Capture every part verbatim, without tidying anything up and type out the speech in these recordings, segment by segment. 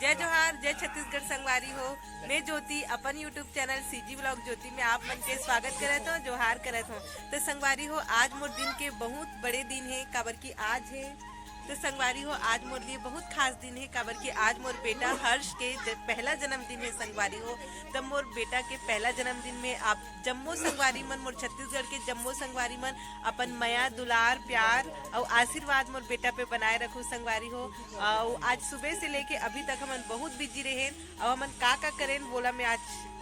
जय जोहार, जय छत्तीसगढ़ संगवारी हो। मैं ज्योति अपन YouTube चैनल सीजी व्लॉग ज्योति में आप मन के स्वागत करत हूँ, जोहार करत हूँ। तो संगवारी हो, आज मोर दिन के बहुत बड़े दिन है, काबर कि आज है तो संगवारी हो, आज मोर लिए बहुत खास दिन है, काबर कि आज मोर बेटा हर्ष के ज-, पहला जन्मदिन है संगवारी हो। तब मोर बेटा के पहला जन्मदिन में आप जम्मो संगवारी मन, मोर छत्तीसगढ़ के जम्मो संगवारी मन अपन मया, दुलार, प्यार अउ आशीर्वाद मोर बेटा पे बनाए रखू संगवारी हो। अउ आज सुबह से लेके अभी तक हमन बहुत बिजी रहे, अउ हमन का का करेन, वोला मैं आज,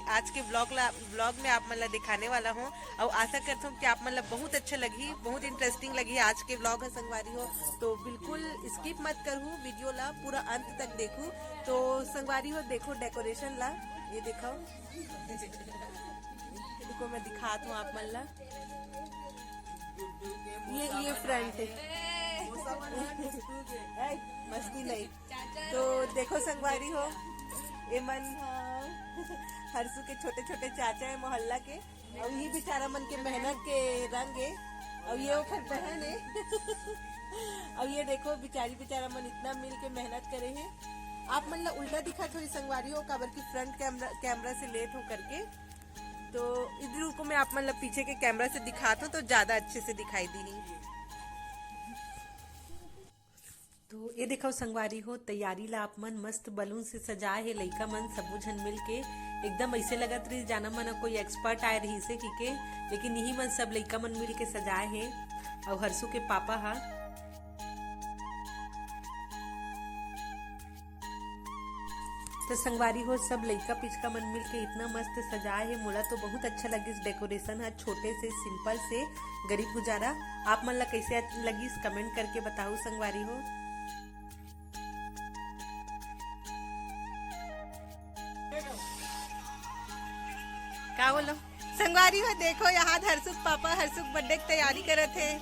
आज के व्लॉग ला, व्लॉग में आप मन ला दिखाने वाला हूँ। अउ आशा करता हूँ कि आप मन ला बहुत अच्छा लगही, बहुत इंटरेस्टिंग लगही आज के व्लॉग है संगवारी हो। तो बिल्कुल स्किप मत करहू, वीडियो ला पूरा अंत तक देखू। तो संगवारी हो, देखो डेकोरेशन ला, ये देखो, इनको मैं दिखात हूँ आप मन ला। ये, ये फ्रंट है। ए, मस्ती नहीं। तो देखो संगवारी हो, ये मन ह हर्षू के छोटे छोटे चाचा है मोहल्ला के, और ये बेचारा मन के मेहनत के रंग है, और ये ओकर बहन है। और ये देखो, बेचारी बेचारा मन इतना मिल के मेहनत करे हैं। आप मन ला उल्टा दिखत होही संगवारी हो, काबर कि फ्रंट कैमरा, कैमरा से लेत हो करके। तो इधर को मैं आप मन ला पीछे के कैमरा से दिखात हूँ, तो ज्यादा अच्छे से दिखाई दी। तो ये देखो संगवारी हो, तैयारी ला आप मन मस्त बलून से सजाए हे लइका मन, सबो झन मिल के। एकदम ऐसे लगत रही जाना मन कोई एक्सपर्ट आए रही से कि के, लेकिन यही मन सब लइका मन मिल के सजाए हे। और हर्षू के पापा हा। तो संगवारी हो, सब लइका पिचका मन मिल के इतना मस्त सजाए हे, मोला तो बहुत अच्छा लगिस डेकोरेशन ह, छोटे से, सिंपल से, गरीब गुजारा। आप मन ला कैसे लगिस, कमेंट करके बताओ संगवारी हो। का बोलो संगवारी हो, देखो यहाँ हर्षुक पापा हर्षुक बर्थडे की तैयारी करत हे।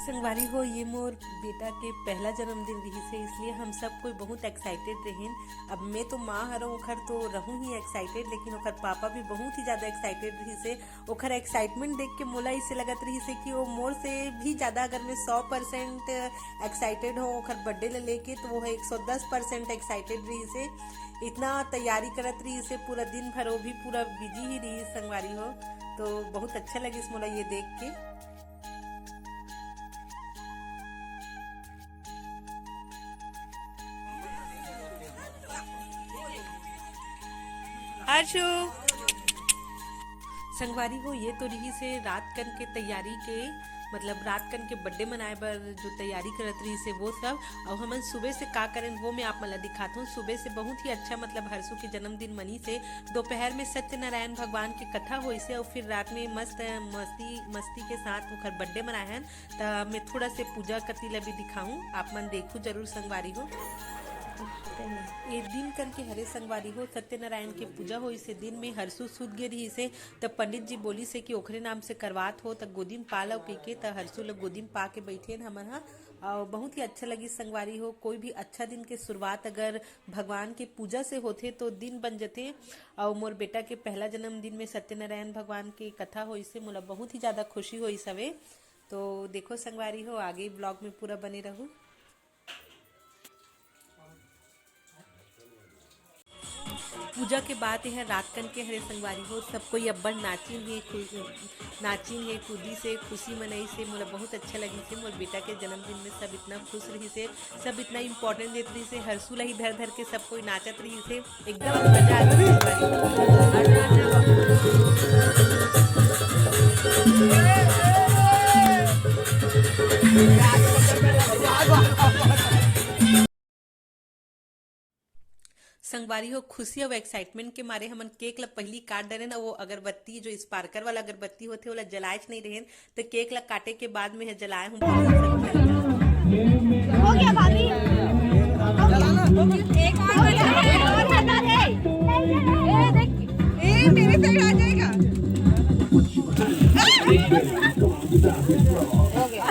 संगवारी हो, ये मोर बेटा के पहला जन्मदिन रहिस हे, इसलिए हम सब कोई बहुत एक्साइटेड रहेन। अब मैं तो माँ हरव, ओखर तो रहूँ ही एक्साइटेड, लेकिन ओखर पापा भी बहुत ही ज्यादा एक्साइटेड रहिस हे। ओखर एक्साइटमेंट देख के मोला इसे लगत रहिस हे कि वो मोर से भी ज्यादा, अगर मैं सौ परसेंट एक्साइटेड हो ओखर बर्थडे ले लेके, तो वो है एक सौ दस परसेंट एक्साइटेड रहिस हे। इतना तैयारी करत रहिस हे पूरा दिन भर, वो भी पूरा बिजी ही रहिस संगवारी हो। तो बहुत अच्छा लगिस मोला ये देख के। हर्षु। संगवारी हो, ये तो रहिस हे रात कन के तैयारी के, मतलब रात कन के बर्थडे मनाए बर जो तैयारी करत रहिस हे वो सब। अउ हमन सुबह से का करेन वो मैं आप मन ला दिखात हूँ। सुबह से बहुत ही अच्छा, मतलब हर्षु के जन्मदिन मनिस हे। दोपहर में सत्यनारायण भगवान के कथा होइस हे अउ फिर रात में मस्त मस्ती मस्ती के साथ ओखर बर्थडे मनाए हन। त मैं थोड़ा से पूजा कती ला भी दिखाऊं, आप मन देखू जरूर संगवारी हो। ये दिन कन के हरे संगवारी हो, सत्यनारायण के पूजा होइस हे दिन में, हरसू सुत गे रहिस हे, त पंडित जी बोलिस हे कि ओखरे नाम से करवात हो, त गोदी म पा लव कहिके, त हरसू ल गोदी म पा के बैठेन हमन ह। और बहुत ही अच्छा लगिस संगवारी हो, कोई भी अच्छा दिन के शुरुआत अगर भगवान के पूजा से होथे तो दिन बन जथे। और मोर बेटा के पहला जन्मदिन में सत्यनारायण भगवान के कथा होइस हे, मोला बहुत ही ज्यादा खुशी होइस हवे। तो देखो संगवारी हो, आगे ब्लॉग में पूरा बने रहू। पूजा के बाद यह रात कन के हरे संगवारी हो, सब कोई अब्बड़ नाचिन हे, खु-, नाचिन हे, कूदिस हे, खुशी मनइस हे। मोला बहुत अच्छा लगिस हे। मोर बेटा के जन्मदिन में सब इतना खुश रहिस हे, सब इतना इंपॉर्टेंट देत रहिस हे। हरसू ला ही धर धर के सब कोई नाचत रहिस हे। एकदम मजा आ गई। संगवारी हो, खुशी अउ एक्साइटमेंट के मारे हमन केक ला पहिली काट डरेन, अउ वो अगरबत्ती, जो स्पार्कर वाला अगरबत्ती होथे, ओला जलाएच नहीं रहेन। तो केक ला काटे के बाद में जलाए हूँ। हो गया भाभी। एक और बचा है, और बचा है। ए, देख, ए, मेरे साइड आ जाएगा। हो गया।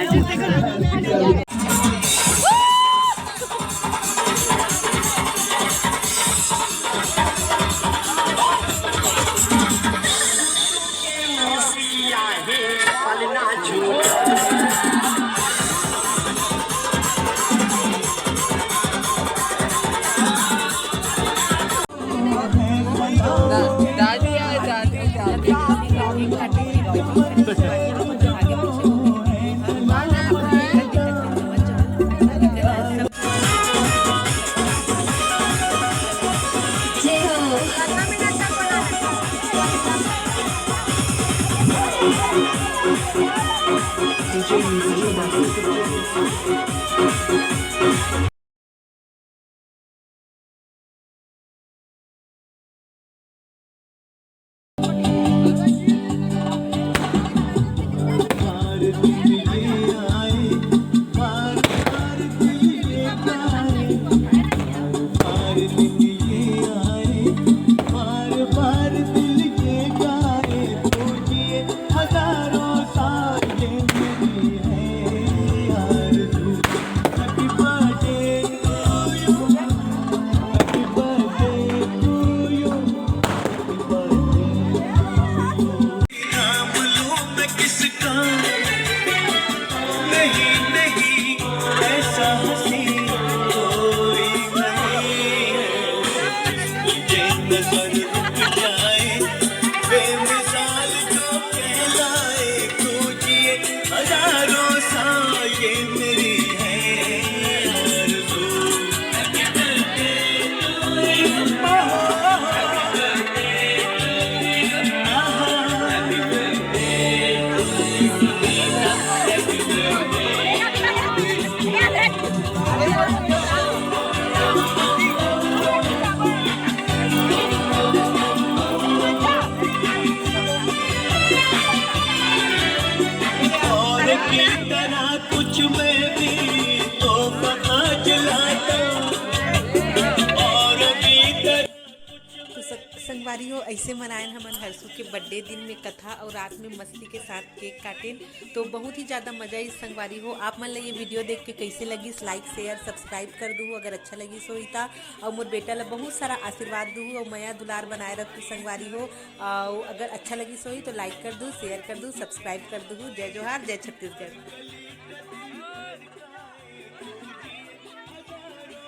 तो स-, संगवारी हो, ऐसे मनायन हमन हरसू के बर्थडे दिन में कथा और रात में मस्ती के साथ केक काटेन। तो बहुत ही ज़्यादा मज़ा आइस संगवारी हो। आप मन ला ये वीडियो देख के कैसे लगिस, लाइक, शेयर, सब्सक्राइब कर दू अगर अच्छा लगिस होही ता। और मोर बेटा ला बहुत सारा आशीर्वाद दू और मया दुलार बनाए रखू संगवारी हो। और अगर अच्छा लगिस होही तो लाइक कर दू, शेयर कर दू, सब्सक्राइब कर दू। जय जोहार, जय छत्तीसगढ़।